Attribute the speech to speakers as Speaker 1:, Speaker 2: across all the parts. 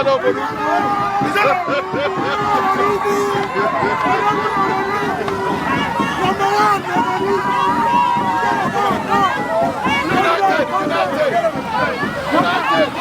Speaker 1: Ijele obodo ukwu. United, United, United.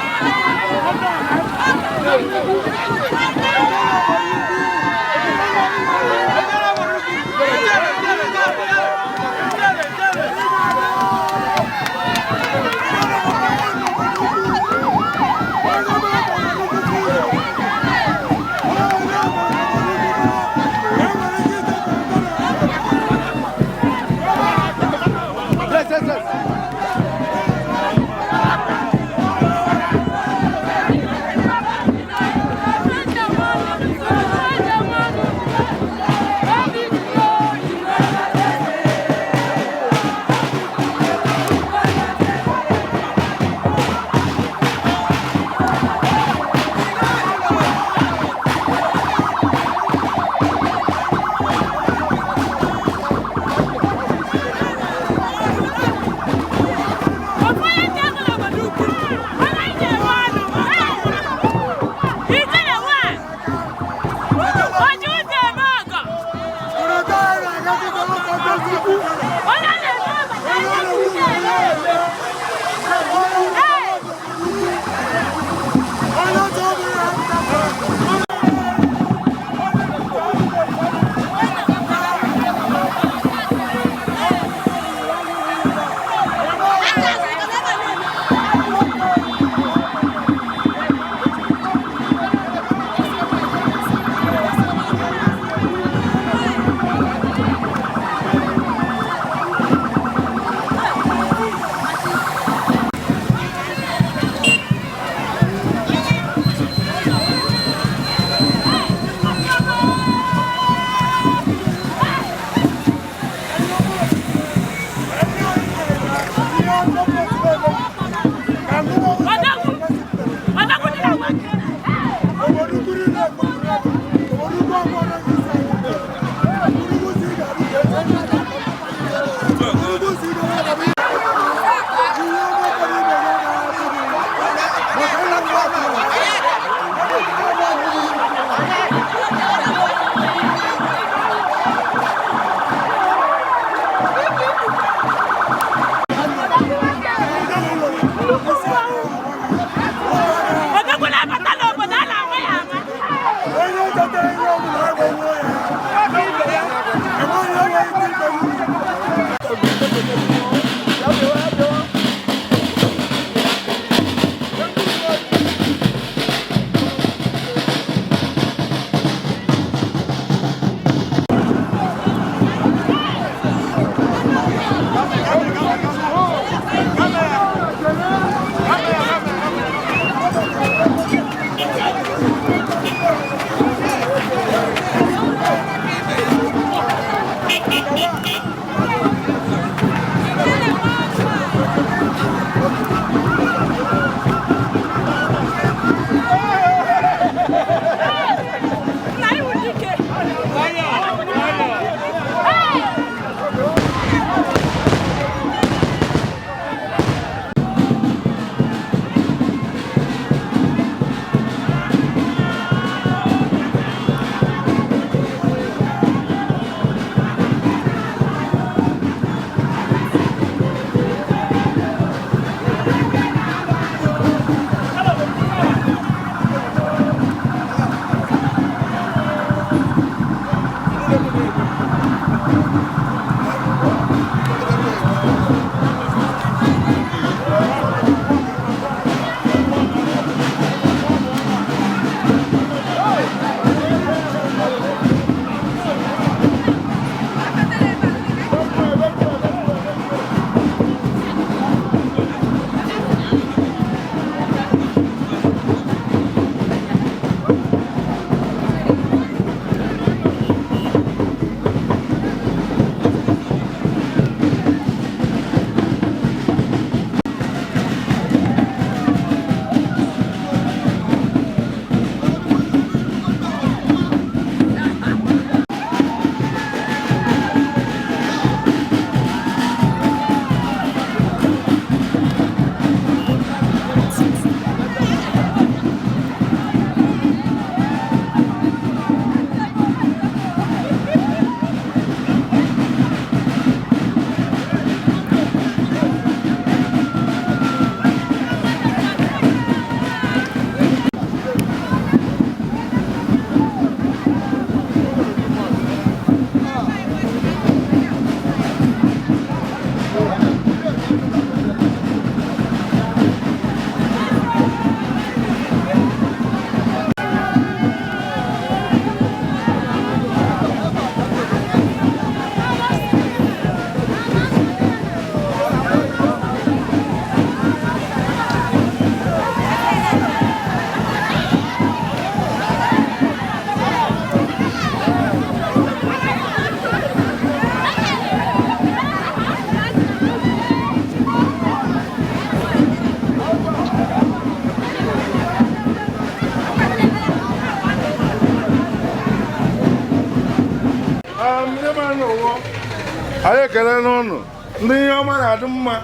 Speaker 1: Anyị ekele n'ụnụ ndị ihe ọma na-adị mma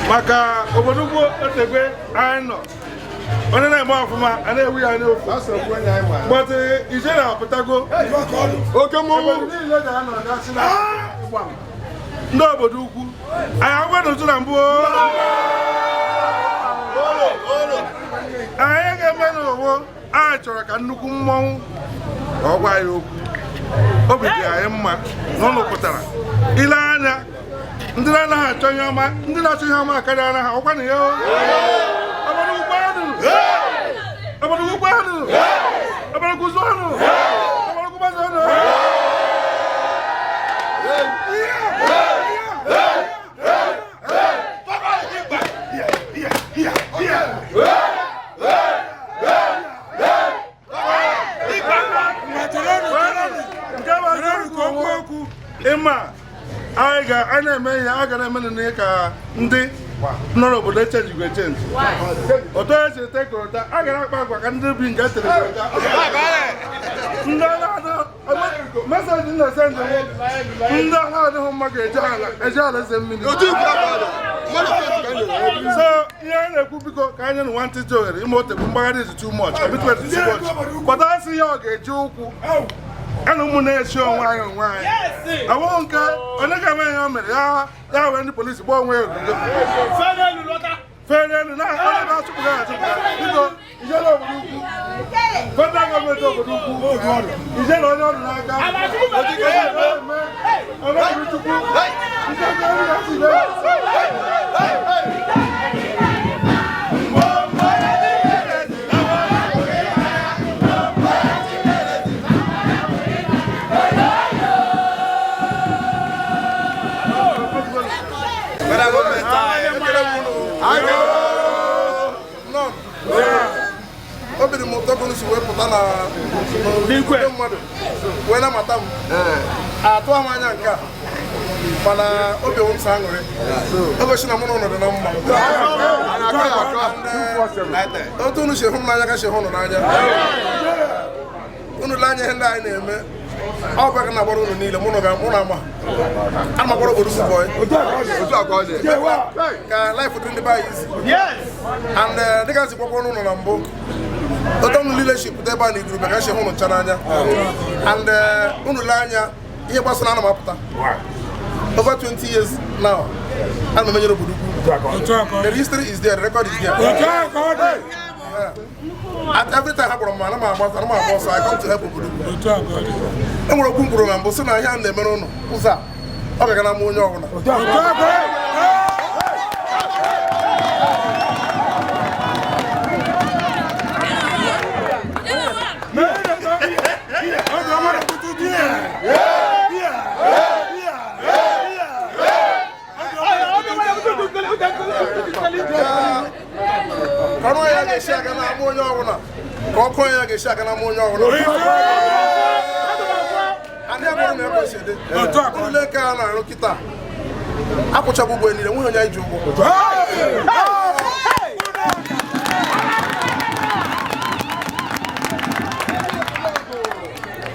Speaker 1: maka obodo ugwu otegwe anyị nọ. Onye na-eme ọfụma a na-ewu ya n'ofu, but ijele apụtago.
Speaker 2: Oke mmọnwụ.
Speaker 1: Obodo niile ga-anọ gasị na ndị obodo ukwu anyị agwanụtụ na mbụ. Anyị ga-eme n'ụwo anyị chọrọ ka nnukwu mmọnwụ ka ọ gwa anyị okwu. Obi dị anyị mma na ụnụ pụtara ile anya. Ndị na-anaghị achọ ihe ọma, ndị na-achọ ihe ọma karịa anaghị ọkwa na ya. Obodo ukwu anụ, obodo ukwu anụ, obodo ukwu zụọnụ, obodo ukwu gbazọnụ. Nke bụ eziokwu okwu ịma anyị ga a na-eme ihe a ga na-eme na ka ndị nọ n'obodo echenjigwe echenji otu esi ete korota a gara akpa agwa ka ndị bi nga tere korota. Ndị message na-esendị, ndị ọha adịghị mma ga-eje ala eje ala eze mmiri. So ihe anyị na-ekwu, biko, ka anyị nụ nwantịntị ohere ime otegbu mgbagharị is too much, commitment is too much. Kwado asị ya ọ ga-eji ụkwụ ana ụmụ na-echi onwe anyị onwe anyị awụghị nke onye ga-eme ihe o mere ya ya wee ndị polisi gbaa onwe ya ogige fere elu na onye na-achụpụ ya achụpụ. Biko, ijele obodo ukwu, federal gọọmenti obodo ukwu, ijele onye ọrụ n'aka ọlọ́run chukwu ijele ọrụ ya si mee.
Speaker 2: Federal gọọmenti anyị, ekele m unu. Nọn. Obi dị m ụtọ ka unu si wee pụta na n'igwe mmadụ wee namata m. Atụ m anya nke a, mana obi onwe m so aṅụrị o gosi na mụ na ụnụ dị na mma. And otu unu si hụ m n'anya ka si hụ unu n'anya. Unu lee anya ihe ndị anyị na-eme, ọ bụ aka na-agbara unu niile. Mụ na mụ na ama ana m agbara obodo ukwu boy ka life dị ndị be anyị easy. And dịka si gwakwa n'ụlọ na mbụ, otu unu leadership pụta ebe a na igurube ka si hụ unu ncha n'anya. And unu lee anya ihe gbasara ana m apụta over 20 years now, ana m emenyere obodo ukwu. The history is there, the record is there. At every time ha kpọrọ m, ana m agba, ana m agba ọsọ. I come to help obodo ukwu. E nwere okwu m kwuru na mbụ sị na ihe a na-emere ụnụ ụzọ a, ọ ga-aga na ama onye ọbụla. Ka ọrụ ya ga-esi aga n'ama onye ọbụla, ka ọkụ ya ga-esi aga n'ama onye ọbụla. Adị abụrụ na ekwesị dị ụlọ nke a na-arụ kịta akwụchaghị ụgwọ niile, nweghị onye anyị ji ụgwọ.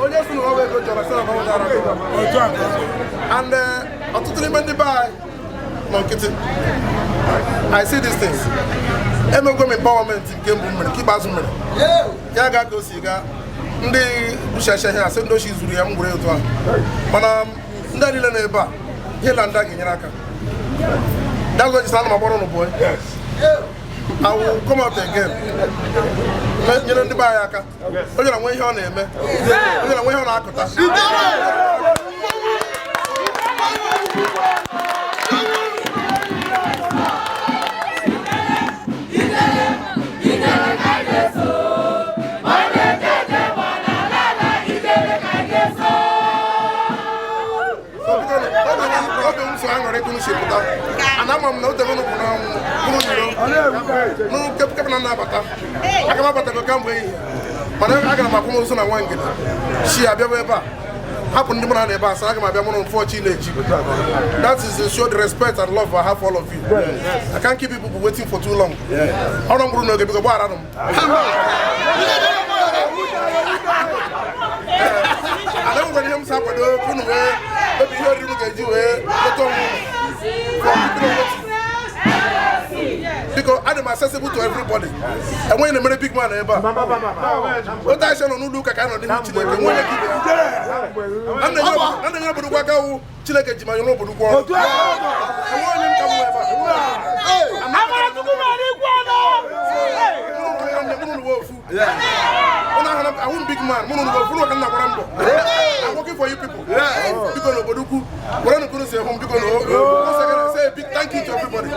Speaker 2: Onye si na ọwa ego jọrọ sị na ọwa dara. And ọtụtụ n'ime ndị be anyị nọ nkịtị. I see these things. Emego m empowerment nke mbụ m mere, nke ikpeazụ m mere ya gaa ka o si gaa. Ndị buchacha ihe asị ndị ochi zuru ya, m gwere otu ahụ, mana ndị a niile nọ ebe a, ihe na ndị a ga-enyere aka. That's why ana m agbara ụnụ boy. I will come out again nyere ndị be anyị aka. Onye na nwe ihe ọ na-eme, onye na nwe ihe ọ na-akụta. Obi m so aṅụrị ka unu si pụta. Ana ama m na otego unu kwụ n'anwụ kwụrụ n'iro n'kepụkepụ na nnabata. Aga m abatago kamgbe ehihie, mana agara m akwụ m ụzọ na nwa ngene chi abịaba ebe a, hapụ ndị mụ na ha na ebe a sị aga m abịa mụrụ mfọ chi na-eji. That is to show the respect and love I have for all of you. I can't keep people waiting for too long. Ọrụ m gburu n'oge, biko gbaghara m. Ala enwekwara ihe m si akwado ka unu wee Maybe ihe oriri unu ga-eji wee leta onwe unu from people motive. Biko, adị m accessible to everybody. Enweghị na-emere big man ebe a. Otu anyị si nọ n'ụlọ ụka ka a nọ n'ihu Chineke, nwe onye ka ibe ya. A na-enyere obodo ukwu aka wụ Chineke ji ma nyere obodo ukwu ọrụ. Enwe onye m ka mma ebe a. Mụ na ofu. Ụnụ ahụ na ahụ m big man, mụ na unu ofu, ụnụ ka m na-agbara mbọ. I'm working for you people. Biko, n'obodo ukwu, were nụ kunu si ehụ m, biko na. Once again, I say a big thank you to everybody.